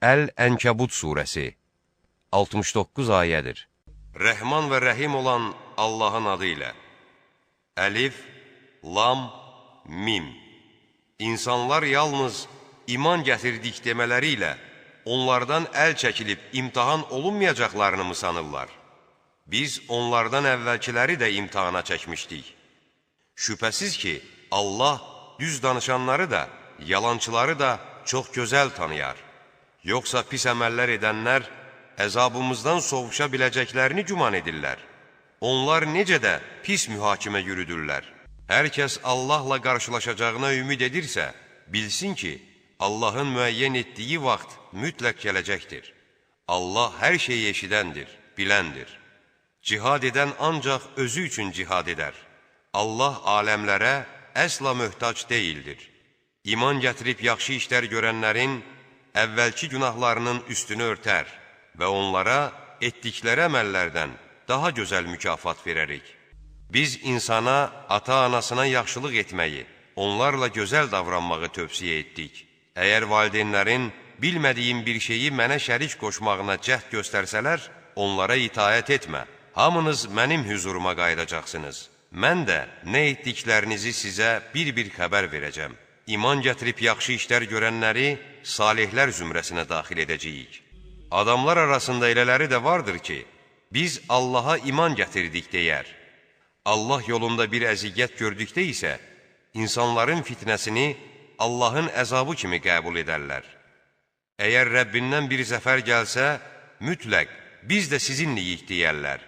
Əl-Ənkəbut surəsi 69 ayədir. Rəhman və Rəhim olan Allahın adı ilə. Əlif, Lam, Mim. İnsanlar yalnız iman gətirdik demələri ilə onlardan əl çəkilib imtahan olunmayacaqlarını mı sanırlar? Biz onlardan əvvəlkiləri də imtahana çəkmişdik. Şübhəsiz ki, Allah düz danışanları da, yalançıları da çox gözəl tanıyar. Yoxsa pis əməllər edənlər əzabımızdan sovuşa biləcəklərini güman edirlər. Onlar necə də pis mühakimə yürüdürlər. Hər kəs Allahla qarşılaşacağına ümid edirsə, bilsin ki, Allahın müəyyən etdiyi vaxt mütləq gələcəkdir. Allah hər şeyi eşidəndir, biləndir. Cihad edən ancaq özü üçün cihad edər. Allah aləmlərə əsla möhtac deyildir. İman gətirib yaxşı işlər görənlərin əvvəlki günahlarının üstünü örtər və onlara etdikləri əməllərdən daha gözəl mükafat verərik. Biz insana, ata-anasına yaxşılıq etməyi, onlarla gözəl davranmağı tövsiyə etdik. Əgər valideynlərin bilmədiyin bir şeyi mənə şərik qoşmağına cəhd göstərsələr, onlara itaət etmə. Hamınız mənim hüzuruma qayıdacaqsınız. Mən də nə etdiklərinizi sizə bir-bir xəbər verəcəm. İman gətirib yaxşı işlər görənləri salihlər zümrəsinə daxil edəcəyik. Adamlar arasında elələri də vardır ki, biz Allaha iman gətirdik deyər. Allah yolunda bir əziyyət gördükdə isə, insanların fitnəsini Allahın əzabı kimi qəbul edərlər. Əgər Rəbbindən bir zəfər gəlsə, mütləq biz də sizinliyik deyərlər.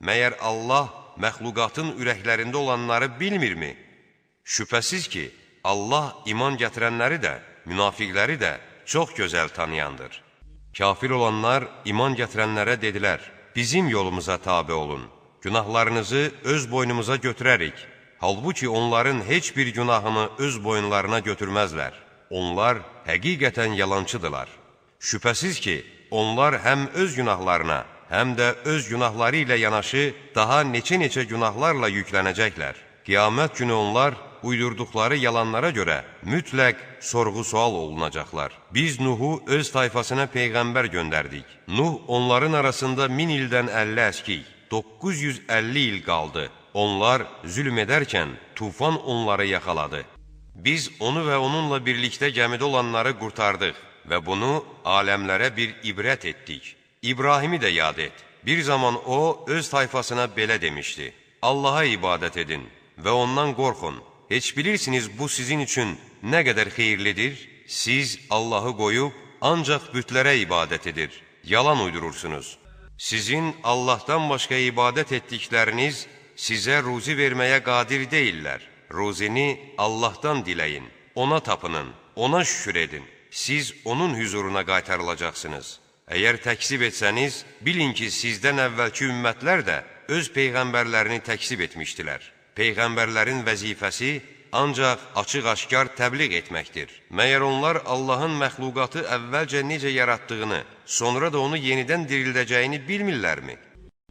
Məyər Allah məxluqatın ürəklərində olanları bilmirmi? Şübhəsiz ki, Allah iman gətirənləri də, münafiqləri də çox gözəl tanıyandır. Kafir olanlar iman gətirənlərə dedilər, bizim yolumuza tabe olun, günahlarınızı öz boynumuza götürərik. Halbuki onların heç bir günahını öz boyunlarına götürməzlər. Onlar həqiqətən yalançıdırlar. Şübhəsiz ki, onlar həm öz günahlarına, həm də öz günahları ilə yanaşı daha neçə-neçə günahlarla yüklənəcəklər. Qiyamət günü onlar uydurduqları yalanlara görə mütləq sorğu-sual olunacaqlar. Biz Nuhu öz tayfasına peyğəmbər göndərdik. Nuh onların arasında 1000 ildən 50 əskik, 950 il qaldı. Onlar zülm edərkən tufan onları yaxaladı. Biz onu və onunla birlikdə gəmidə olanları qurtardıq və bunu aləmlərə bir ibrət etdik. İbrahimi də yad et. Bir zaman o öz tayfasına belə demişdi: Allaha ibadət edin və ondan qorxun. Heç bilirsiniz bu sizin üçün nə qədər xeyirlidir? Siz Allahı qoyub ancaq bütlərə ibadət edir, yalan uydurursunuz. Sizin Allahdan başqa ibadət etdikləriniz sizə ruzi verməyə qadir deyillər. Ruzini Allahdan diləyin, ona tapının, ona şükür edin. Siz onun hüzuruna qaytarılacaqsınız. Əgər təkzib etsəniz, bilin ki, sizdən əvvəlki ümmətlər də öz peyğəmbərlərini təkzib etmişdilər. Peyğəmbərlərin vəzifəsi ancaq açıq-aşkar təbliğ etməkdir. Məyər onlar Allahın məxluqatı əvvəlcə necə yaratdığını, sonra da onu yenidən dirildəcəyini bilmirlərmi?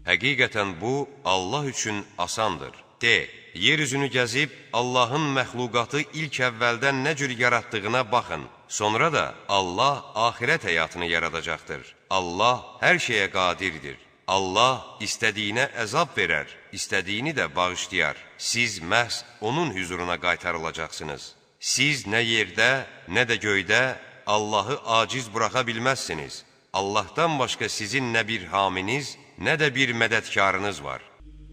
Həqiqətən bu, Allah üçün asandır. De, yer üzünü gəzib Allahın məxluqatı ilk əvvəldən nə cür yaratdığına baxın. Sonra da Allah axirət həyatını yaradacaqdır. Allah hər şeyə qadirdir. Allah istədiyinə əzab verər, istədiyini də bağışlayar. Siz məhz onun hüzuruna qaytarılacaqsınız. Siz nə yerdə, nə də göydə Allahı aciz buraxa bilməzsiniz. Allahdan başqa sizin nə bir haminiz, nə də bir mədədkarınız var.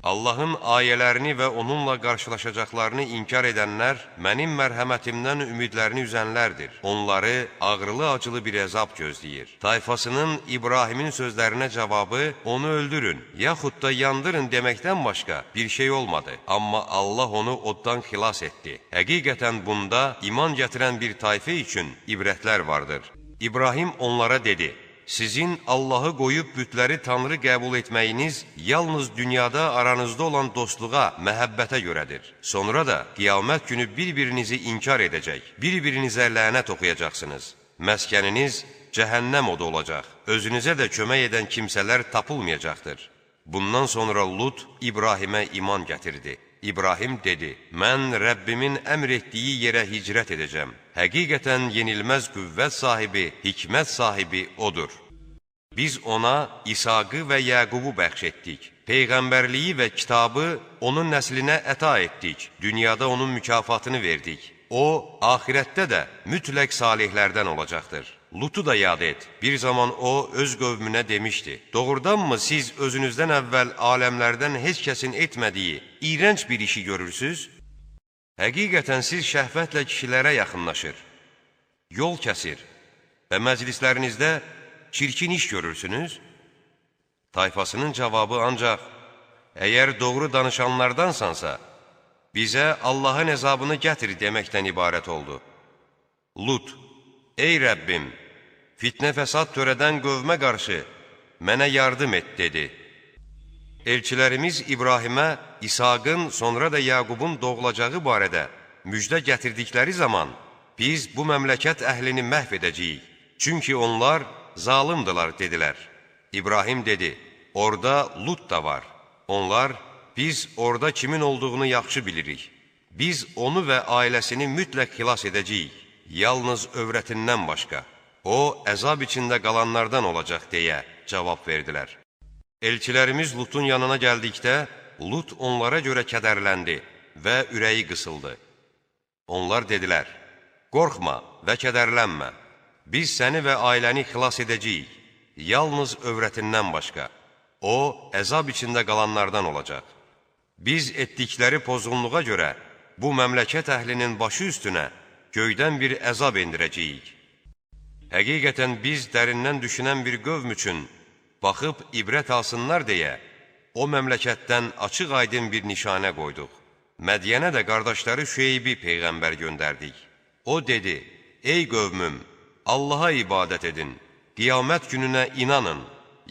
Allahın ayələrini və onunla qarşılaşacaqlarını inkar edənlər mənim mərhəmətimdən ümidlərini üzənlərdir. Onları ağrılı-acılı bir əzab gözləyir. Tayfasının İbrahimin sözlərinə cavabı onu öldürün, yaxud da yandırın deməkdən başqa bir şey olmadı. Amma Allah onu oddan xilas etdi. Həqiqətən bunda iman gətirən bir tayfə üçün ibrətlər vardır. İbrahim onlara dedi: Sizin Allahı qoyub bütləri tanrı qəbul etməyiniz yalnız dünyada aranızda olan dostluğa, məhəbbətə görədir. Sonra da qiyamət günü bir-birinizi inkar edəcək, bir-birinizə lənət oxuyacaqsınız. Məskəniniz cəhənnəm odu olacaq. Özünüzə də kömək edən kimsələr tapılmayacaqdır. Bundan sonra Lut İbrahimə iman gətirdi. İbrahim dedi: Mən Rəbbimin əmr etdiyi yerə hicrət edəcəm. Həqiqətən yenilməz qüvvət sahibi, hikmət sahibi odur. Biz ona İshaqı və Yəqubu bəxş etdik. Peyğəmbərliyi və kitabı onun nəslinə əta etdik. Dünyada onun mükafatını verdik. O, axirətdə də mütləq salihlərdən olacaqdır. Lutu da yad et. Bir zaman o, öz qövmünə demişdi: Doğrudanmı siz özünüzdən əvvəl aləmlərdən heç kəsin etmədiyi iyrənc bir işi görürsüz? Həqiqətən siz şəhvətlə kişilərə yaxınlaşır, yol kəsir və məclislərinizdə çirkin iş görürsünüz? Tayfasının cavabı ancaq, əgər doğru danışanlardansansa, bizə Allahın əzabını gətir deməkdən ibarət oldu. Lut, ey Rəbbim, fitnə fəsad törədən qövmə qarşı mənə yardım et, dedi. Elçilərimiz İbrahimə İshaqın, sonra da Yaqubun doğulacağı barədə müjdə gətirdikləri zaman biz bu məmləkət əhlini məhv edəcəyik. Çünki onlar zalımdılar, dedilər. İbrahim dedi, orada Lut da var. Onlar, biz orada kimin olduğunu yaxşı bilirik. Biz onu və ailəsini mütləq xilas edəcəyik, yalnız övrətindən başqa. O, əzab içində qalanlardan olacaq, deyə cavab verdilər. Elçilərimiz Lutun yanına gəldikdə, Lut onlara görə kədərləndi və ürəyi qısıldı. Onlar dedilər, qorxma və kədərlənmə, biz səni və ailəni xilas edəcəyik, yalnız övrətindən başqa. O, əzab içində qalanlardan olacaq. Biz etdikləri pozğunluğa görə bu məmləkət əhlinin başı üstünə göydən bir əzab endirəcəyik. Həqiqətən biz dərindən düşünən bir qövm üçün baxıb ibrət alsınlar deyə o məmləkətdən açıq-aydın bir nişanə qoyduq. Mədyənə də qardaşları Şüeybi peyğəmbər göndərdik. O dedi, ey qövmüm, Allaha ibadət edin, qiyamət gününə inanın,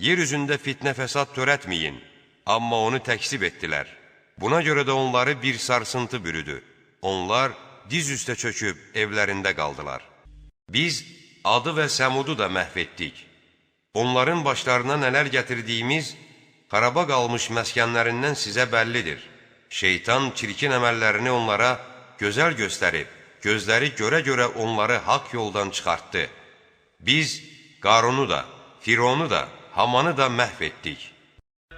yer üzündə fitnə fəsad törətməyin. Amma onu təkzib etdilər. Buna görə də onları bir sarsıntı bürüdü. Onlar diz üstə çöküb evlərində qaldılar. Biz Adı və Səmudu da məhv etdik. Onların başlarına nələr gətirdiyimiz xaraba qalmış məskənlərindən sizə bəllidir. Şeytan çirkin əməllərini onlara gözəl göstərib, gözləri görə-görə onları haqq yoldan çıxartdı. Biz Qarunu da, Fironu da, Hamanı da məhv etdik.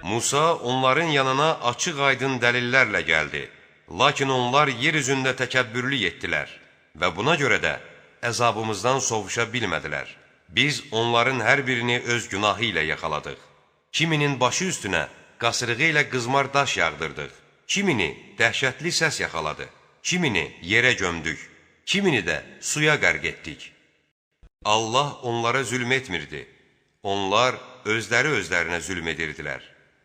Musa onların yanına açıq-aydın dəlillərlə gəldi. Lakin onlar yer üzündə təkəbbürlük etdilər və buna görə də əzabımızdan sovuşa bilmədilər. Biz onların hər birini öz günahı ilə yaxaladıq. Kiminin başı üstünə qasırğı ilə qızmar daş yağdırdıq. Kimini dəhşətli səs yaxaladı. Kimini yerə gömdük. Kimini də suya qərq etdik. Allah onlara zülm etmirdi. Onlar özləri özlərinə zülm edirdilər.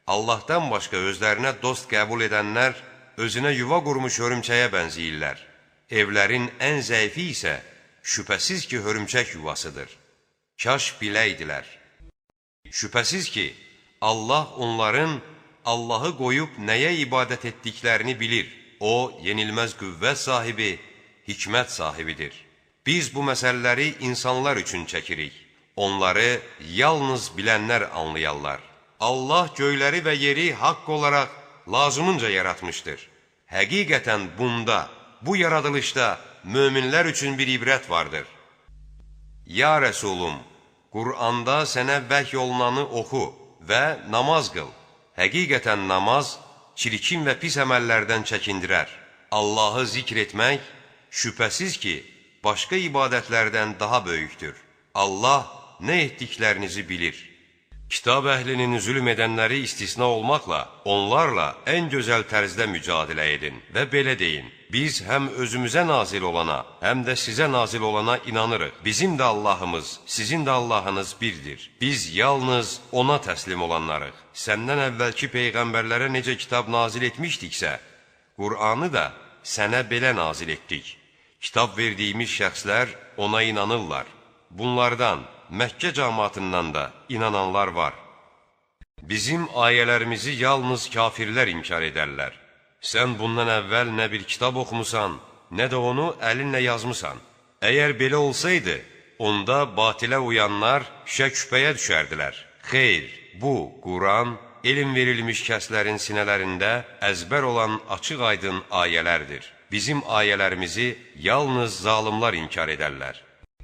Allahdan başqa özlərinə dost qəbul edənlər özünə yuva qurmuş hörümçəyə bənziyirlər. Evlərin ən zəifi isə şübhəsiz ki, hörümçək yuvasıdır. Kaş biləydilər. Şübhəsiz ki, Allah onların Allahı qoyub nəyə ibadət etdiklərini bilir. O, yenilməz qüvvət sahibi, hikmət sahibidir. Biz bu məsələləri insanlar üçün çəkirik. Onları yalnız bilənlər anlayarlar. Allah göyləri və yeri haqq olaraq lazımınca yaratmışdır. Həqiqətən bunda, bu yaradılışda möminlər üçün bir ibrət vardır. Ya Rəsulum, Qur'anda sənə vəhy olunanı oxu və namaz qıl. Həqiqətən namaz çirkin və pis əməllərdən çəkindirər. Allahı zikr etmək şübhəsiz ki, başqa ibadətlərdən daha böyükdür. Allah nə etdiklərinizi bilir. Kitab əhlinin zülm edənləri istisna olmaqla, onlarla ən gözəl tərzdə mücadilə edin və belə deyin: Biz həm özümüzə nazil olana, həm də sizə nazil olana inanırıq. Bizim də Allahımız, sizin də Allahınız birdir. Biz yalnız ona təslim olanlarıq. Səndən əvvəlki peyğəmbərlərə necə kitab nazil etmişdiksə, Qur'anı da sənə belə nazil etdik. Kitab verdiyimiz şəxslər ona inanırlar. Bunlardan, Məkkə cəmaatından da inananlar var. Bizim ayələrimizi yalnız kafirlər inkar edərlər. Sən bundan əvvəl nə bir kitab oxumusan, nə də onu əlinlə yazmısan. Əgər belə olsaydı, onda batilə uyanlar şək-şübhəyə düşərdilər. Xeyr, bu, Quran, elm verilmiş kəslərin sinələrində əzbər olan açıq-aydın ayələrdir. Bizim ayələrimizi yalnız zalimlar inkar edərlər.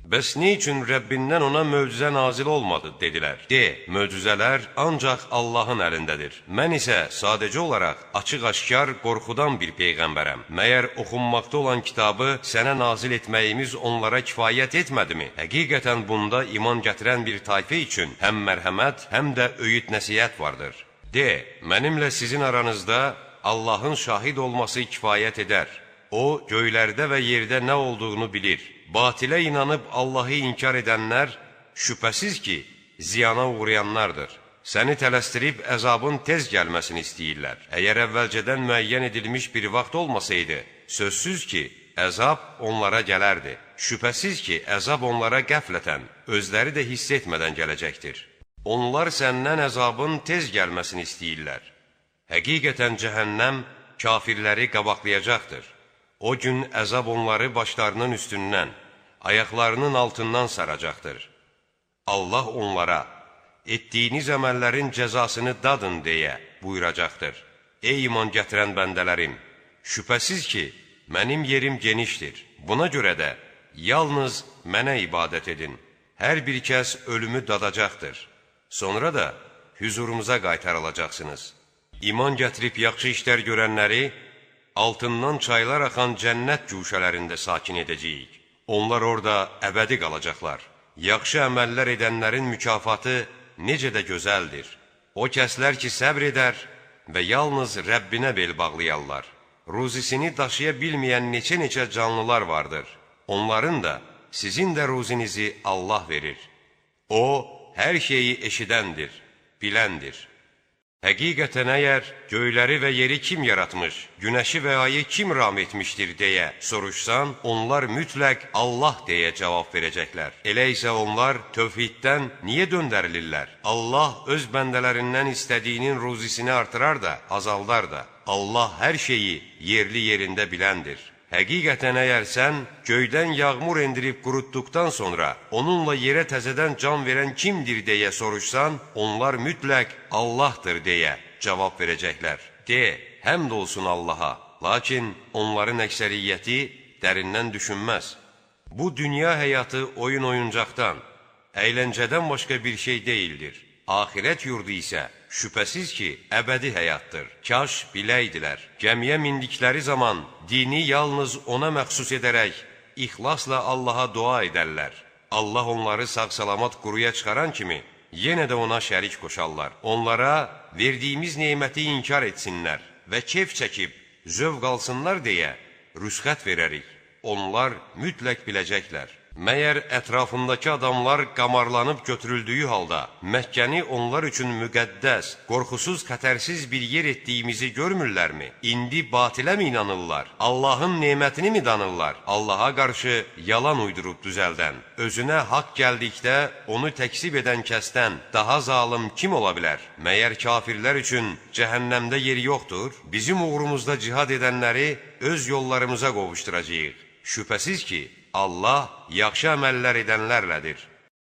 Bəs nə üçün Rəbbindən ona möcüzə nazil olmadı, dedilər. De, möcüzələr ancaq Allahın əlindədir. Mən isə sadəcə olaraq açıq-aşkar qorxudan bir peyğəmbərəm. Məyər oxunmaqda olan kitabı sənə nazil etməyimiz onlara kifayət etmədimi? Həqiqətən bunda iman gətirən bir tayfə üçün həm mərhəmət, həm də öyüd nəsihət vardır. De, mənimlə sizin aranızda Allahın şahid olması kifayət edər. O, göylərdə və yerdə nə olduğunu bilir. Batilə inanıb Allahı inkar edənlər şübhəsiz ki, ziyana uğrayanlardır. Səni tələstirib əzabın tez gəlməsini istəyirlər. Əgər əvvəlcədən müəyyən edilmiş bir vaxt olmasaydı, sözsüz ki, əzab onlara gələrdi. Şübhəsiz ki, əzab onlara qəflətən, özləri də hiss etmədən gələcəkdir. Onlar səndən əzabın tez gəlməsini istəyirlər. Həqiqətən cəhənnəm kafirləri qabaqlayacaqdır. O gün əzab onları başlarının üstündən, ayaqlarının altından saracaqdır. Allah onlara, etdiyiniz əməllərin cəzasını dadın deyə buyuracaqdır. Ey iman gətirən bəndələrim! Şübhəsiz ki, mənim yerim genişdir. Buna görə də yalnız mənə ibadət edin. Hər bir kəs ölümü dadacaqdır. Sonra da hüzurumuza qaytarılacaqsınız. İman gətirib yaxşı işlər görənləri, altından çaylar axan cənnət guşələrində sakin edəcəyik. Onlar orada əbədi qalacaqlar. Yaxşı əməllər edənlərin mükafatı necə də gözəldir. O kəslər ki, səbr edər və yalnız Rəbbinə bel bağlayarlar. Ruzisini daşıya bilməyən neçə-neçə canlılar vardır. Onların da, sizin də ruzinizi Allah verir. O, hər şeyi eşidəndir, biləndir. Həqiqətən əgər göyləri və yeri kim yaratmış, günəşi və ayı kim ram etmişdir deyə soruşsan, onlar mütləq Allah deyə cavab verəcəklər. Elə isə onlar tövhiddən niyə döndərilirlər? Allah öz bəndələrindən istədiyinin ruzisini artırar da, azaldar da. Allah hər şeyi yerli yerində biləndir. Həqiqətən əgər sən göydən yağmur endirib qurutduqdan sonra onunla yerə təzədən can verən kimdir deyə soruşsan, onlar mütləq Allahdır deyə cavab verəcəklər. De, həmd olsun Allaha. Lakin onların əksəriyyəti dərindən düşünməz. Bu dünya həyatı oyun oyuncaqdan, əyləncədən başqa bir şey deyildir. Axirət yurdu isə şübhəsiz ki, əbədi həyatdır. Kaş biləydilər. Gəmiyə mindikləri zaman dini yalnız ona məxsus edərək ixlasla Allaha dua edərlər. Allah onları sağ-salamat quruya çıxaran kimi yenə də ona şərik qoşarlar. Onlara verdiyimiz neməti inkar etsinlər və keyf çəkib zövq alsınlar deyə rüsxət verərik. Onlar mütləq biləcəklər. Məyər ətrafındakı adamlar qamarlanıb götürüldüyü halda Məkkəni onlar üçün müqəddəs, qorxusuz, xətərsiz bir yer etdiyimizi görmürlərmi? İndi batilə mi inanırlar? Allahın nemətini mi danırlar? Allaha qarşı yalan uydurub düzəldən, özünə haqq gəldikdə onu təksib edən kəsdən daha zalım kim ola bilər? Məyər kafirlər üçün cəhənnəmdə yeri yoxdur? Bizim uğrumuzda cihad edənləri öz yollarımıza qovuşduracağıq. Şübhəsiz ki, Allah yaxşı əməllər edənlərlədir.